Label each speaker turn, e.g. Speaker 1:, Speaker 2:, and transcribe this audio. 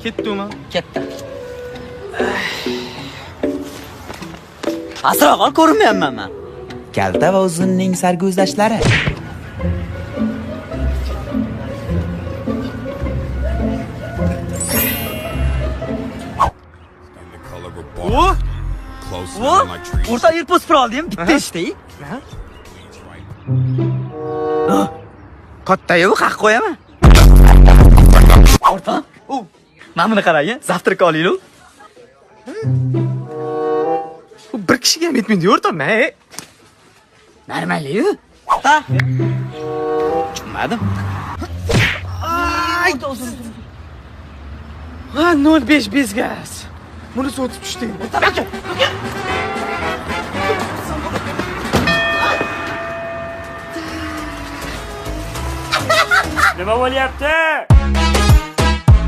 Speaker 1: Ketdimi?
Speaker 2: Ketdi. Asroq ol, ko'rinmayapman men.
Speaker 3: Kalta va uzunning sarguzashtlari.
Speaker 1: O!
Speaker 2: O, o'rta AirPods Pro oldim, bitta eshitay. Katta-yu, haq qo'yaman. O'rtoq, u mana buni qarang, завтрак olaylik.
Speaker 1: U bir kishiga ham yetmaydi, o'rtoq, men.
Speaker 2: Normalyu. Ta. Tushunmadim.
Speaker 1: Ay! Ha, 0.5 bez gaz. Buni sotib tushdi. Aka, aka.
Speaker 4: Nima bo'lyapti?